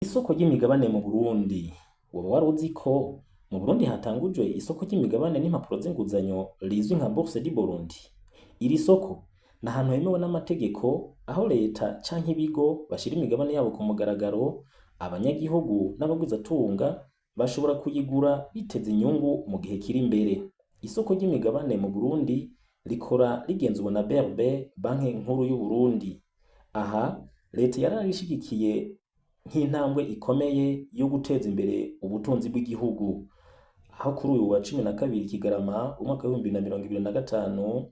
Isoko ry'imigabane mu Burundi. Woba waruzi ko mu Burundi hatangujwe isoko ry'imigabane n'impapuro z'inguzanyo rizwi nka Bourse du Burundi? Iri soko ni ahantu hemewe n'amategeko, aho leta canke ibigo bashira imigabane yabo ku mugaragaro, abanyagihugu n'abagwizatunga bashobora kuyigura biteze inyungu mu gihe kiri imbere. Isoko ry'imigabane mu Burundi rikora rigenzurwa na BRB, Banki Nkuru y'Uburundi. Aha leta yararishigikiye nk'intambwe ikomeye yo guteza imbere ubutunzi bw'igihugu. Aho kuri uyu wa 12 Kigarama umwaka w'2025,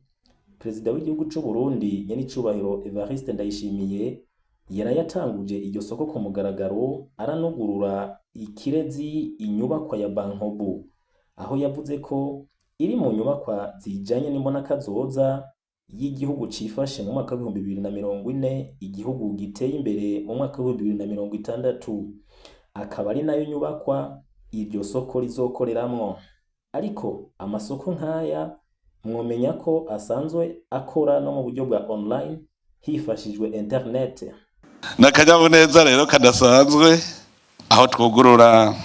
Perezida w'igihugu c'Uburundi Nyenicubahiro Evariste Ndayishimiye yarayatanguje iryo soko ku mugaragaro, aranugurura ikirezi inyubakwa ya Bankobu, aho yavuze ko iri mu nyubakwa zijanye n'imbonakazoza y'igihugu cifashe mu mwaka w'2040, igihugu giteye imbere mu mwaka w'2060, akaba ari nayo nyubakwa iryo soko rizokoreramwo. Ariko amasoko nk'aya mwomenya ko asanzwe akora no mu buryo bwa online hifashishijwe internet. N'akanyamuneza rero kadasanzwe aho twugurura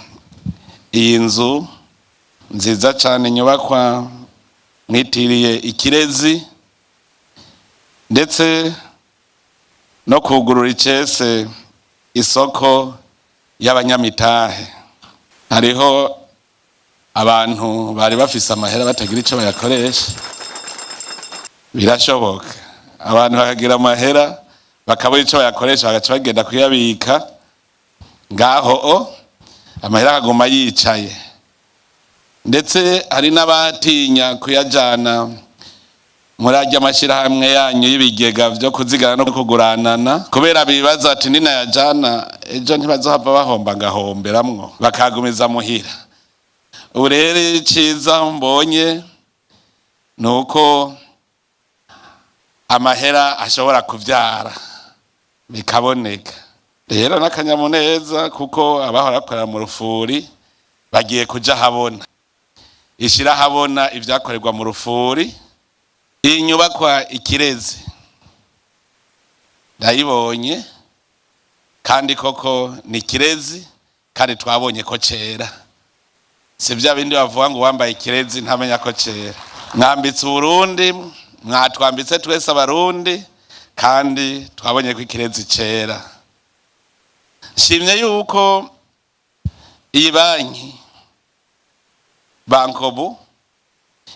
iyi nzu nziza cyane, inyubakwa mwitiriye Ikirezi, ndetse no kugurura icese isoko y'abanyamitahe. Hariho abantu bari bafise amahera batagira ico bayakoresha. Birashoboka abantu bakagira amahera bakabura ico bayakoresha, bagaca bagenda kuyabika ngaho, o amahera akaguma yicaye. Ndetse hari n'abatinya kuyajana muri arya mashyirahamwe yanyu y'ibigega vyo kuzigana no kuguranana, kubera bibaza ati: "Ninayajana ejo ntibazohava bahomba ngahomberamwo?" Bakagumiza muhira. Ubu rero iciza mbonye ni uko amahera ashobora kuvyara bikaboneka. Rero n'akanyamuneza, kuko abahora bakorera mu rufuri bagiye kuja habona, ishira habona ivyakorerwa mu rufuri. Iyi nyubakwa Ikirezi ndayibonye, kandi koko ni ikirezi, kandi twabonye ko cera. Si bya bindi bavuga ngo uwambaye ikirezi ntamenya ko cera. Mwambitse Uburundi, mwatwambitse twese Abarundi, kandi twabonye ko ikirezi cera. Nshimye yuko iyi banki Bankobu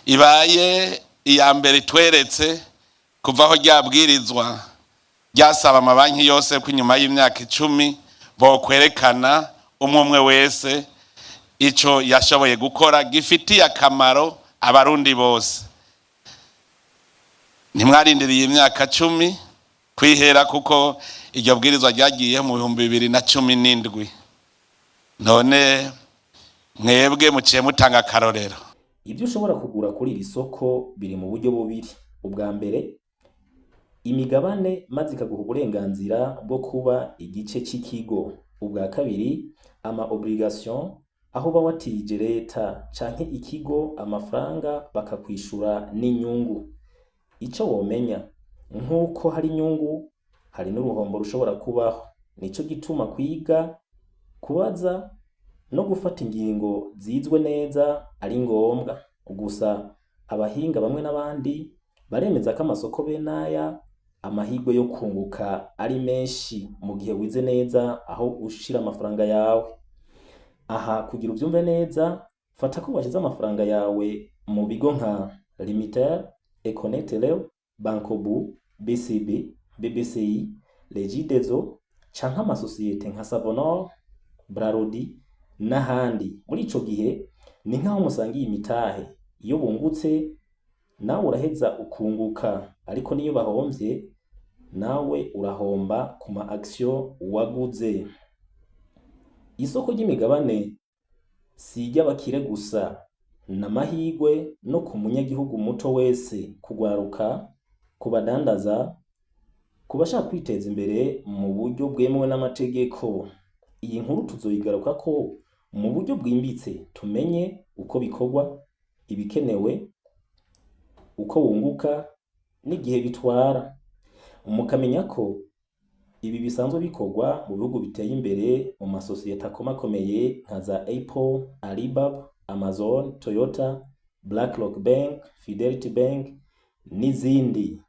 ibaye iya mbere itweretse kuva aho ryabwirizwa ryasaba amabanki yose ko inyuma y'imyaka 10 bokwerekana umwe umwe wese ico yashoboye gukora gifitiye akamaro Abarundi bose. Ntimwarindiriye imyaka 10 kwihera, kuko iryo bwirizwa ryagiye mu 2017. None mwebwe muciye mutanga akarorero. Ibyo ushobora kugura kuri iri soko biri mu buryo bubiri. Ubwa mbere, imigabane, maze ikaguha uburenganzira bwo kuba igice c'ikigo. Ubwa kabiri, ama obligation, aho uba watije leta canke ikigo amafaranga bakakwishura n'inyungu. Ico womenya nk'uko hari inyungu, hari n'uruhombo rushobora kubaho. Nico gituma kwiga, kubaza no gufata ingingo zizwe neza ari ngombwa. Gusa abahinga bamwe n'abandi baremeza ko amasoko bene aya amahirwe yo kunguka ari menshi mu gihe wize neza aho ushira amafaranga yawe. Aha kugira uvyumve neza, fata ko washize amafaranga yawe mu bigo nka Lumitel, Econet Leo, Bancobu, BCB, BBCI, Regideso canke amasosiyete nka Savonor, Brarudi n'ahandi. Muri ico gihe ni nkaho musangiye imitahe. Iyo bungutse nawe uraheza ukunguka, ariko niyo bahomvye nawe urahomba ku ma action waguze. Isoko ry'imigabane si iry'abakire gusa, n'amahirwe no ku munyagihugu muto wese, kugwaruka, ku badandaza, ku bashaka kwiteza imbere mu buryo bwemewe n'amategeko. Iyi nkuru tuzoyigarukako mu buryo bwimbitse, tumenye uko bikorwa, ibikenewe, uko wunguka n'igihe bitwara. Mukamenya ko Ibi bisanzwe bikorwa mu bihugu biteye imbere, mu masosiyete akomakomeye nka za Apple, Alibaba, Amazon, Toyota, BlackRock Bank, Fidelity Bank n'izindi.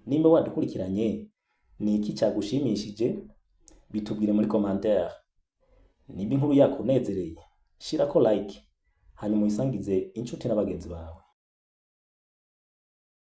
Nimba wadukurikiranye, ni iki cagushimishije? Bitubwire muri commentaire. Nimba inkuru yakunezereye, shirako like, hanyuma uyisangize inshuti n'abagenzi bawe.